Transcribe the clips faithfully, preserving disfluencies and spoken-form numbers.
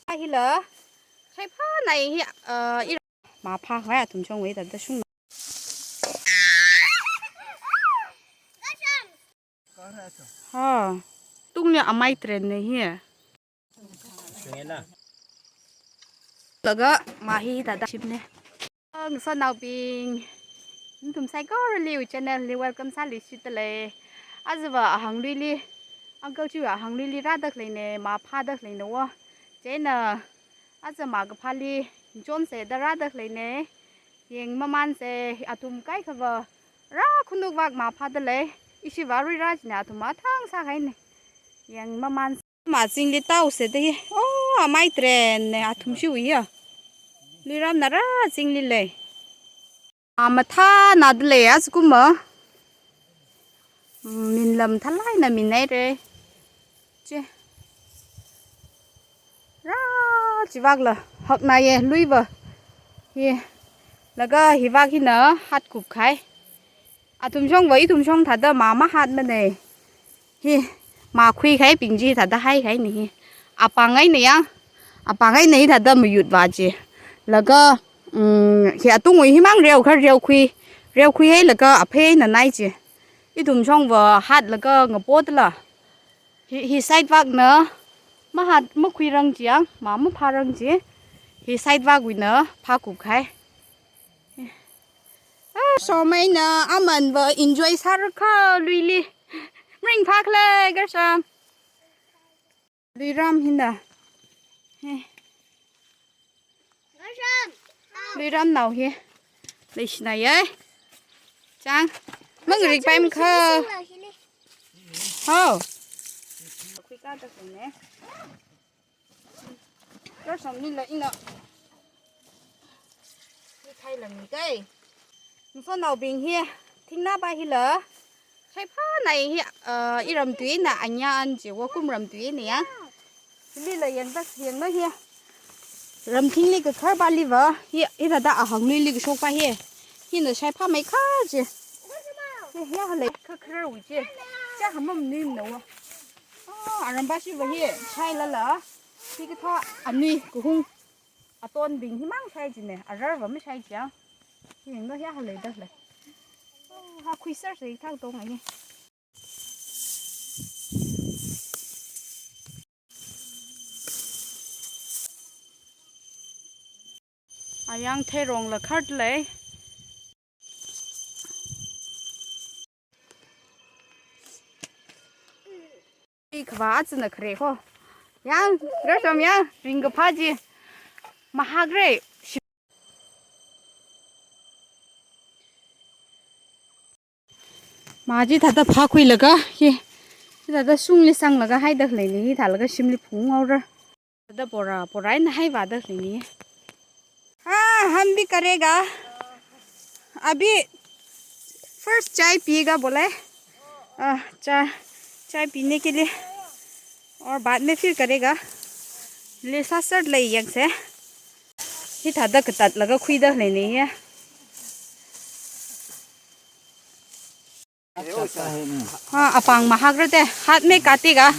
Hila, shaiphānai hi, uh, i- Maphākhavai athum shongwui thāda shung. Ha, tungli amai tren nei hi. Laga ma hithāda shimnei. Ngasotnaobing, nathum saikorali iwui channel li welcome sāluishitdalei. Ajava ahāngluili, uncle chiwui ahāngluili rāda khaleinei, maphāda khaleinei wo. Chieina, aja makaphāli, chonse da rāda khaleinei. Yangmamanse, athum kaikhava rā khanukvak maphādalei. Ishiva rui rā china athum athang sākahainei. Yangmamanse. Ma zingli taose da hi. Oh, amai tren nei athum shiwui ya. Luiramna rā zingli lei. Amathānadalei ajakumva. Mm, minlam thalaina minhairei. Chi. Rā chivakla haknaiye luiva. Hi. Laga hivak hina hatkupkahai. Athum shongva ithum shong thāda ma mahatmanei. Hi, makhuikahaibing chi thāda haikahainei hi. Apāng eina ya, apāng eina hithāda mayutva chi. Laga, mm, hi atungwui himang reokha reokhui, reokhuihailaga aphei eina nai chi. Ithum shongva hatlaga ngapotla. Hi, hi side vakna mahat makhuirang chiya, ma maphārang chi. Hi side vakwuina phākupkahai. Ah, Gershom eina amanva enjoy sārakha luili. Ringphākhala, Gershom. Luiram hina. He. Luiramnao hi. Leishinaiye. Chang. Mangarik paimkha. Hao. Gershom nila ina. Hi thailang ni kai. Ngasotnaobing hi, thingnapa hila. Shaiphānai hi, uh, iramtui eina anya an chi, Wakum ramtui eina ya. Hilila yangda, yangna hi. Ramthingli kakharpaliva, hi, hithāda ahāngluili kashokpa hi. Hina shaiphāmeikha chi. Hi, hi halei kakharwui chi. Cha hamam nimna wa. Ah, aramba shiva hi, shailala. Hikathā anui kahung. Atonbing himang shai chine, ararva mashai chiya. Hi yanglu hi haleidalei. Oh, ha khuiser se thak tong ai. Ayang theirongla khartlei. Ikhava atsina khare ho. Yang, Gershom yang, ringkaphā chi. Mahakre. Ma chi thāda phākhuilaga, hi. Thāda shungli sanglaga haida khaleinei, hi thālaga shimli phunghaora. Thāda bora, bora eina haivāda khaleinei. हाँ, हम भी करेगा। अभी first चाय पिएगा बोला है। आ, चाय, चाय पीने के लिए। और बाद में फिर करेगा। Leisāserlei yangse. Hithāda katatlaga khuida khaleinei ya. हाँ, apāng mahakra te, हाथ में काटेगा।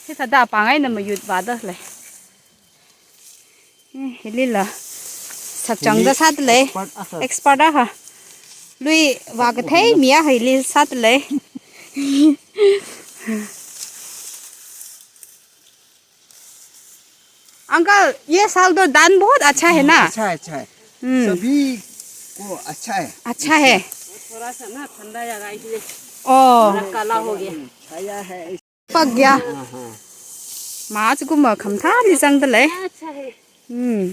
Hithāda apāng eina mayutvāda lei. Hilila. Sakchangda sāda lei. Expert aha. Luiva kathei mi a hili sāda lei. Uncle, ये साल तो धान बहुत अच्छा है ना? अच्छा है, अच्छा है। हम्म। सभी को अच्छा है। अच्छा है। थोड़ा सा ना ठंडा जगह इसलिए ओ। थोड़ा काला हो गया। छाया है। पक गया। हाँ, हाँ। माच को मखम था, लिसंग दले। अच्छा है। हम्म।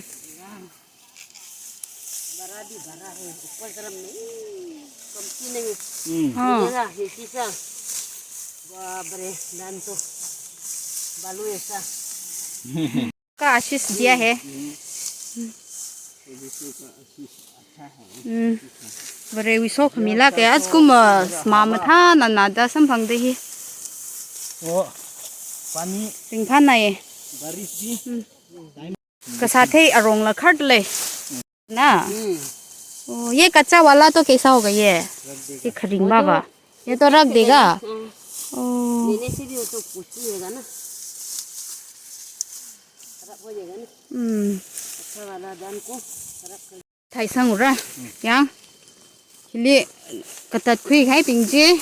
भरा भी भरा है, ऊपर तरफ नहीं, कमती नहीं। हम्म। हाँ। ये ना, ये शीशा। बाप रे, धान तो बालू ऐसा। का आशीष दिया है। हम्म। हम्म। Varewui sokhami lāka, ajakumva sma mathānana da samphangda hi. ओ, पानी। Ringphānai. बारिश भी। हम्म। Kasā thei arongla khartlei. ना? हम्म। ओ, ये कच्चा वाला तो कैसा होगा ये? रख देगा। ये खरिंग बाबा। ये तो रख देगा? हाँ। ओ। लेने से भी वो तो कुछ नहीं होगा ना। Hmm. Thai sangra. Yang. Hili katatkhui kahaibing chi.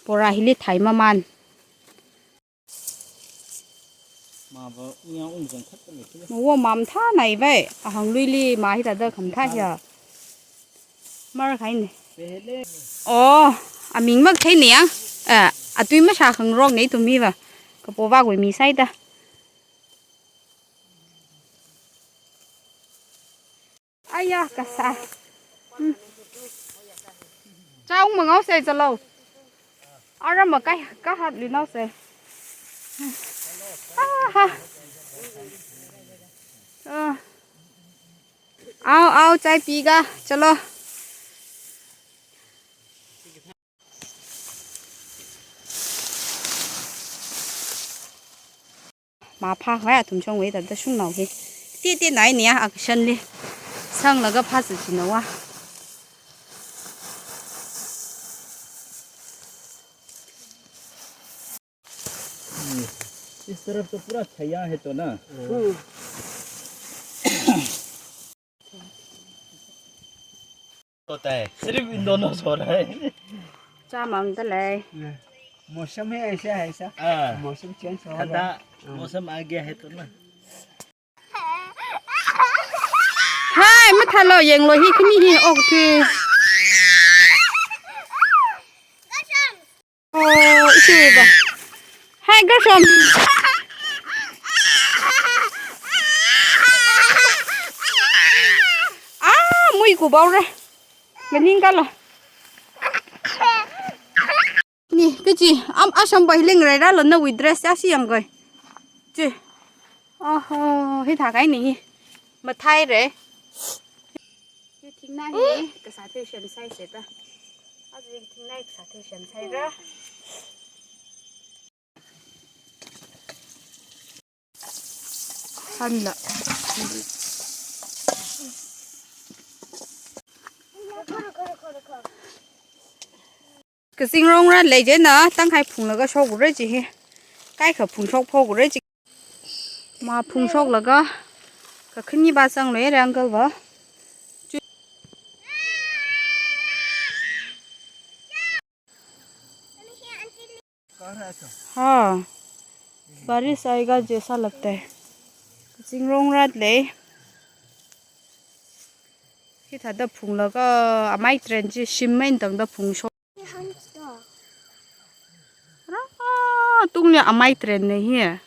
Bora hili thai maman. Mava ungyang ungzang khat kami kila. Mawo mamathā nai vai. Ahang luili ma hithāda khamathā hiya. Mar khai ni. Pehele. Oh, aming mak thei ni yang. Eh, atui mashā khangarok ni tumi va. Kapo va gui mi sai da. Aya, kasā. Hmm. Chaung mangau sai zalo. Ara makai, kahat linau sai. Aha. Ah. Au, au, chai piga, chalo. Maphā vai athum chong vai da shungnao hi. Ti ti nai ni a action li. Sanglaga phā si chinawa. इस तरफ तो पूरा छाया है तो ना। हम्म। होता है, सिर्फ इन दोनों सो रहा है। Cha mang ta lei. मौसम ही ऐसा है, ऐसा। हाँ। मौसम change हो रहा है। ठंडा मौसम आ गया है तो ना। Hai, mathālo, yanglo, hi khani hi, ok, thi. Oh, ishi ba. Hai, Gershom. Ah, mui ku bau re. Maning kalo. Ni, kachi, am, asham bai leng rai ra lo, nawui dress ya shi yang goi. Chi. Oho, hithā kai ni. Mathai re. Hi thingnai hi, kasā thei shem sai se ta. Azi thingnai kasā thei shem sai ra. Hanla. Kazing rong ran lei jina, tangkhai phunglaga shok ure ji hi. Kaikha phungshok phok ure ji. Ma phungshoklaga, kakhani ba sang lei re uncle ba. हाँ, बारिश आएगा जैसा लगता है। Kazing rong rat lei. Hithāda phunglaga amai tren chi shim main tangda phungshok. Ra, tungli amai tren nei hi.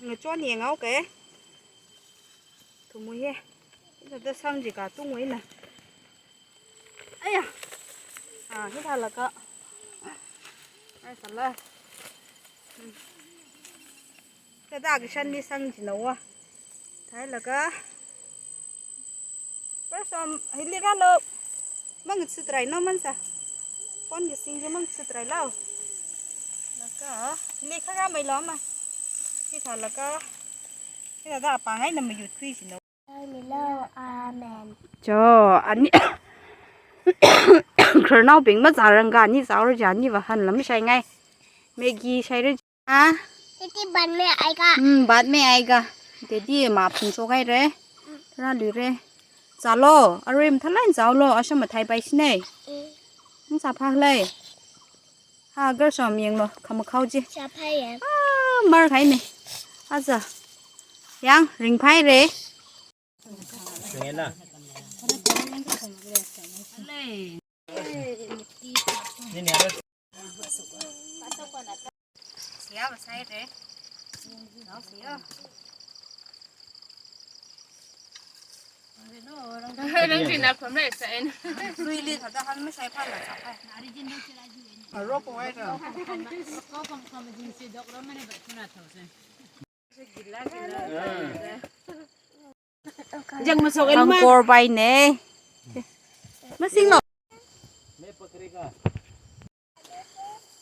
Ngachon yangau ke. Thumui he. Hithāda sang ji ka tungui na. Aya. Ah, hithālaga. Ai, sala. Hmm. Kada kashan ni sang ji nawa. Thailaga. First, um, hili ralo. Mang sutrai no mansa. Kon kasing ji mang sutrai lao. Laga, hili khara mai lo ma. Hithālaga. Hithāda pangai na mayut khui si no. Amen. Cho, ani. Kharnaobing mazarang ga ni zaur ja ni va hanla mashai ngai. Maggi shai re. हाँ। दीदी, बाद में आएगा। हम्म, बाद में आएगा। Daddy, ma phungshok hai re. Ra lui re. Zalo, arui mathālai zalo, asham mathai pai sine. Hmm. Hung sa phak lei. Ha, Gershom yanglo, khamakhao ji. Sa phak ya. Ah, mar khai ne. Aza. Yang, ring phai re. Ngena. Ni ni ada. Siya, masai de. Nau siya. Nang sina pamre sa en. Lui li thada han masai pha la sa pha. Aro ko ai da. Ko pam pam jin si dok ro mane ba tuna thau sen. Jang masok el ma. Hangkor bai ne. Masing lo.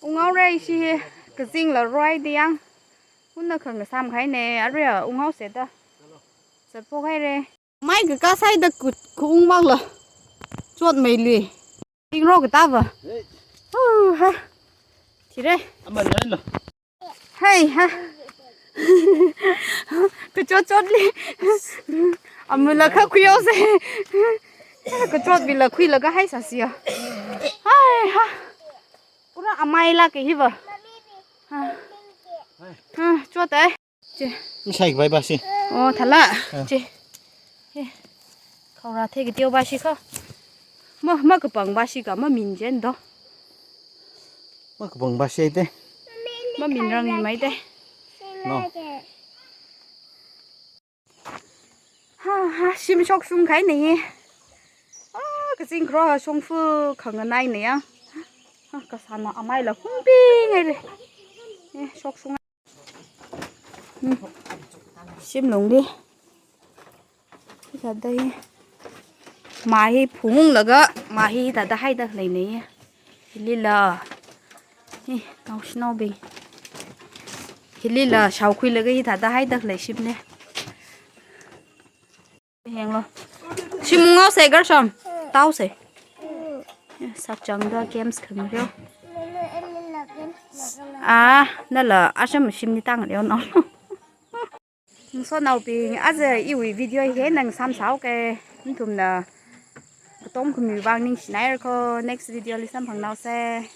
Ungau re shi he. Kazing la roi diang. Hunna khang sam khai ne. Are ungau se da. Sat po khai re. Mai ka ka sai da ku, ku ung mak la. Chot mai li. Ting ro ka ta ba. Hu ha. Thire. Ama nai lo. Hai ha. Kachot chotli. Amula kha khuihaose. Kachotbingla khuilaga haisāsiya. Hai ha. Pura amaila ke hiva. Ha. Ha, chotai. Che. Ngasai khavai ba si. Oh, thala. Ah. Che. He. Khaora the kateo ba si kho. Ma, makapang ba si kha, mamin jen do. Makapang ba si te. Maminrangmai te. No. Ha, ha, shim shokshung kahaina hi. Ah, kazing kro shongfa khanganai na ya. Ha, kasāna amaila hungping haire. Eh, shokshung. Hmm. Shim lungli. Hithāda hi. Mā hi phunglaga, mā hi hithāda haida leina ya. Hilila. Hi, naoshinaobing. Hilila, shaokhuilaga hithāda haida lei shimli. Henglo. Shim ngaose garsham. Taose. Sakchangda games khangareo. Ah, nala asham shimli tangreo no. Ngasotnaobing, aja iwui video hi ngasāmsāhaoke. Nathumna katom khami vang ningshinaira kho. Next video li samphangnaose.